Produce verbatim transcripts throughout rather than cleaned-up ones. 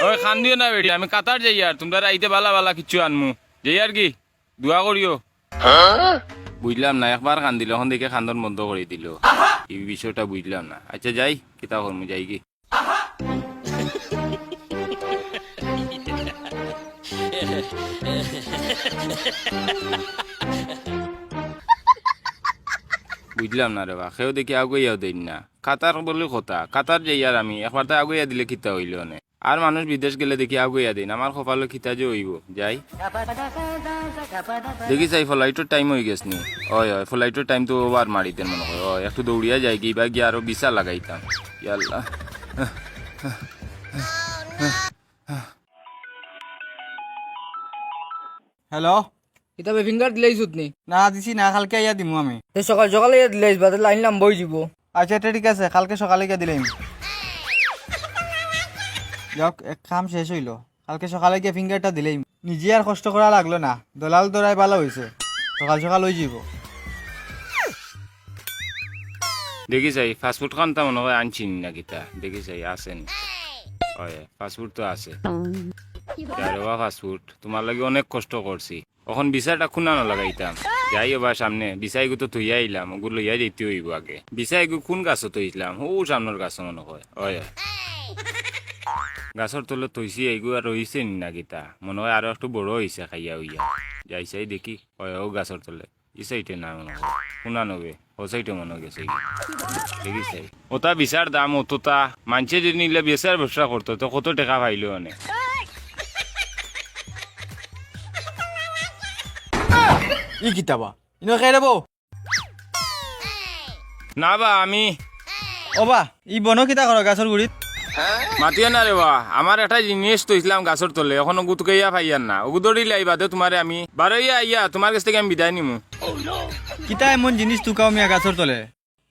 ওই কান্দিও না বেটি, আমি কাতার যাইয়ার, তুমরারে আইতে বালা বালা কিচ্ছু আনমু। যাইয়ার গি, দোয়া করিও। বুঝলাম না, একবার কান্দিল, অখন দেখি কান্দন বন্ধ করি দিল। এই বিষয়টা বুঝলাম না। আচ্ছা যাই, কিতা করমু, যাই গি। বুঝলাম না রে বা, কেউ দেখি আগুয়াইয়াও দেইন না। কাতার বলে কথা, কাতার যাইয়ার আমি, একবার তো আগুয়াইয়া দিলে কিতা অইলো অনে। আর মানুষ বিদেশ গেলে দেখি আগুয়াইয়া দেইন, আমার কপালো কিতা যে অইবো। যাই দেখি চাই, ফ্লাইটর টাইম অইগেছে নি? অয়, অয়, ফ্লাইটর টাইম তো ওভার মারিতে মনে হয়। অয়, একটু দৌড়িয়া যাই গি, বা গিয়া আরো ভিসা লাগাইতাম। ইয়াল্লা। হ্যালো। কিতা বে, ফিঙ্গার দিলাইছত নি? না, দিছি না, কালকে আইয়া দিমু আমি। তে সকাল সকাল আইয়া দিলাইছ, বাদে লাইন লম্বা অইযিবো। আচ্ছা, এটা ঠিক আছে, কালকে সকালে গিয়া দিলাইমু। যাউক, এক কাম শেষ অইলো, কালকে সকালে গিয়া ফিঙ্গারটা দিলাইমু। নিজে আর কষ্ট করা লাগলো না, দলাল ধরায় বালা অইছে, সকাল সকাল অইযিবো। দেখি চাই, পাসপোর্ট খানতা মনে হয় আনছি নি না কিতা, দেখি চাই আছে নি। অয়, পাসপোর্ট তো আছে। ইয়ারে বা পাসপোর্ট, তুমার লাগি অনেক কষ্ট করছি। অখন ভিসাটা কুনানো লাগাইতাম? যাই ওবা সামনে, ভিসা ইগু তো থইয়া আইলাম, ওগু লইয়া যাইতে অইবো আগে। ভিসা ইগু কুন গাছো থইছিলাম? অউ সামনর গাছো মনে হয়। অয়, অয়। গাছর তলে থইছি, ইগু আর রইছে নি না কিতা? মনে হয় আরো একটু বড় অইছে খাইয়া অইয়া। যাই চাই দেখি। অয়, অউ গাছর তলে। ই সাইডে না মনে হয়। কুনানো বে? অউ সাইডে মনে হয় গেছে। দেখি চাই। অতা ভিসার দাম অততা, মানষে যদি নিলে ভিসার ব্যবসা করতো, তো কত টেকা পাইলো অনে। ই কিতা বা? ইনো কে রে বউ? না বা, আমি। ও বা, ই বনো কিতা করো গাছর গুড়িত? মাতিও না রে বা, আমার একটা জিনিস থইছিলাম গাছর তলে, অখন ওগু তুকাইয়া পাইয়ার না। ওগু ধরিলে আইবা দে তুমারে আমি বারইয়া আইয়া তুমার গেছ থাকি আমি বিদায় নিমু। কিতা এমন জিনিস তুকাও মিয়া গাছর তলে?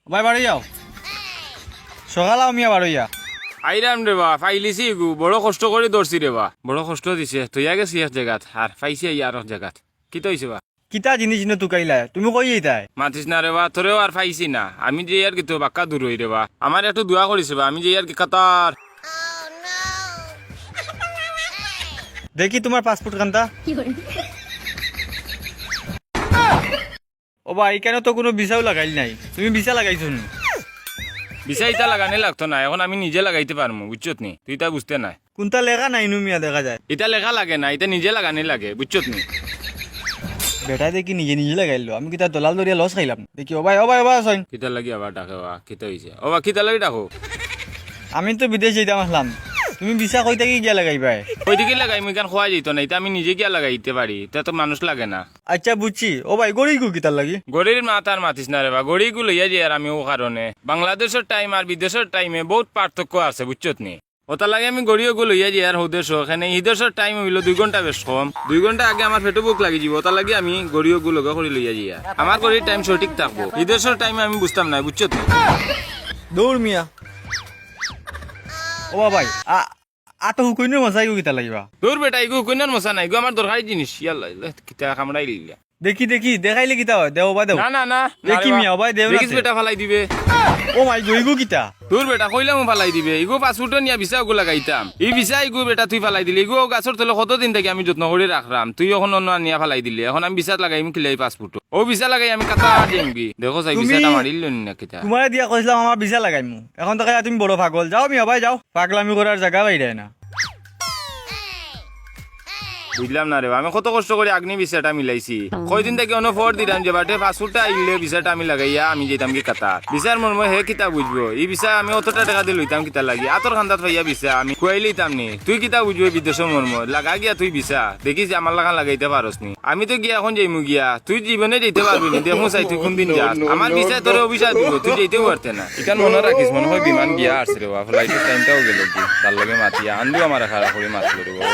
ও ভাই, বাড়ি যাও। সকাল আও মিয়া, বাড়ি যা। আইরাম রে বা, পাইলিছি ইগু, বড় কষ্ট করি ধরছি রে বা। বড় কষ্ট দিছে, থইয়া গেছি এক জাগাত, আর পাইছি আইয়া আর এক জাগাত। কিতা অইছে বা? কিতা জিনিস ইনো তুকাইলায়? তুমি কই যাইতায়? মাতিস না রে বা, তোরেও আর পাইছি না। আমি যে আর কি তো বাক্কা দূর অই রে বা। আমার একটু দোয়া করিস রে বা, আমি যে আর কি কাতার। দেখি তুমার পাসপোর্ট খানতা। ও বা, ইখানো তো কুনু ভিসাও লাগাইল নাই। তুমি ভিসা লাগাইছো নি? ভিসা ইতা লাগানি লাগতো না, অখন আমি নিজে লাগাইতে পারমু, বুঝছত নি? তুই ইতা বুঝতে নায়। কুনতা লেখা নাই নু মিয়া দেখা যায়। ইতা লেখা লাগে না, ইতা নিজে লাগানি লাগে, বুঝছত নি? বেটায় দেখি নিজে নিজে লাগাইলো, আমি কিতা দলাল ধরিয়া লস খাইলাম? দেখি, ও ভাই, ও ভাই, ও ভাই, আছইন। কিতার লাগি আবার ডাকে বা? কিতা অইছে? ও বা, কিতার লাগি ডাকো? আমি তো বিদেশ যাইতাম আছলাম, তুমি ভিসা কই থাকি গিয়া লাগাইবায়? কই থাকি লাগাইমু, ইখান কওয়া যাইতো না, ইতা আমি নিজে গিয়া লাগাইতে পারি, ইতা তো মানুষ লাগে না। আচ্ছা, বুঝছি। ও ভাই, ঘড়ি ইগু কিতার লাগি? ঘড়ির মাত আর মাতিস না রে বা, ঘড়ি ইগু লইয়া যাইয়ার আমি অউ কারণে। বাংলাদেশর টাইম আর বিদেশর টাইমে বউত পার্থক্য আছে, বুঝছত নি? অতার লাগি আমি ঘড়ি ওগু লইয়া যাইয়ার হউ দেশো, কেনে হি দেশর টাইম অইলো দুই ঘন্টা বেশ কম। দুই ঘন্টা আগে আমার পেটো ভুক লাগি যিবো, অতার লাগি আমি ঘড়ি ওগু লগে করি লইয়া যাইয়ার। আমার ঘড়ির টাইম সঠিক থাকবো, হি দেশর টাইম আমি বুঝতাম নায়, বুঝছত নি? দৌড় মিয়া। ও বা ভাই, আ, আ তো হুকইনর মশা ইগু কিতার লাগি বা? দূর বেটা, ইগু হুকইনর মশা নায়, ইগু আমার দরকারি জিনিস। ইয়াল্লা, ইয়াল্লা, কিতা কামড়াইলিলা। দেখি, দেখি, দেখাইলে কিতা অয়? দেও বা দেও। না, না, না, না দেখি রে বা। মিয়া, ও ভাই দেও না দেখিস তে। বেটা ফালাই দিবে। ও মাই গো, ইগু কিতা? দূর বেটা, কইলাম ও ফালাই দিবে। ইগু পাসপোর্টো নিয়া ভিসা ওগু লাগাইতাম। ই ভিসা ইগু বেটা তুই ফালাই দিলে। ইগু অউ গাছর তলে কতদিন থাকি আমি যত্ন করি রাখরাম। তুই অখন অনো আনিয়া ফালাই দিলে। অখন আমি ভিসাত লাগাইমু কিলা ই পাসপোর্টো? অউ ভিসা লাগাই আমি কাতার যাইমুগি। দেখো চাই তুমি ভিসাটা মারিল নি না কিতা? তুমারে দিয়া কইছলাম আমার ভিসা লাগাইমু। অখন তো কইয়া তুমি বড় পাগল। যাও মিয়া ভাই যাও। পাগলামি করার জাগা পাইরায় না। বুঝলাম না রে বা, আমি কত কষ্ট করি আগ্নি ভিসাটা মিলাইছি। কয়দিন থাকি অনো ফর দিরাম যে বাটে পাসপোর্টটা আইলে ভিসাটা আমি লাগাইয়া আমি যাইতামগি কাতার। ভিসার মর্ম হে কিতা বুঝবো? ই ভিসা আমি অতটা টেকা দি লইতাম কিতার লাগি? আতর কান্দাত পাইয়া ভিসা আমি খুয়াই লইতাম নি। তুই কিতা বুঝবো বিদেশর মর্ম? লাগা গিয়া তুই ভিসা। দেখিস যে আমার লাখান লাগাইতে পারস নি। আমি তো গিয়া অখন যাইমু গিয়া। তুই জীবনে যাইতে পারবি নি। দেখমু চাই তুই কুনদিন যাস। আমার ভিসায় তোরে অভিশাপ দিবো, তুই যাইতেউ পারতে না। ইখান মনো রাখিস, মনো হয় বিমান গিয়া হারছে রে বা, ফ্লাইটর টাইমটাও গেলোগি। তার লগে মাতিয়া আন্দু আমারে খাড়া করি মাতলো রে বা।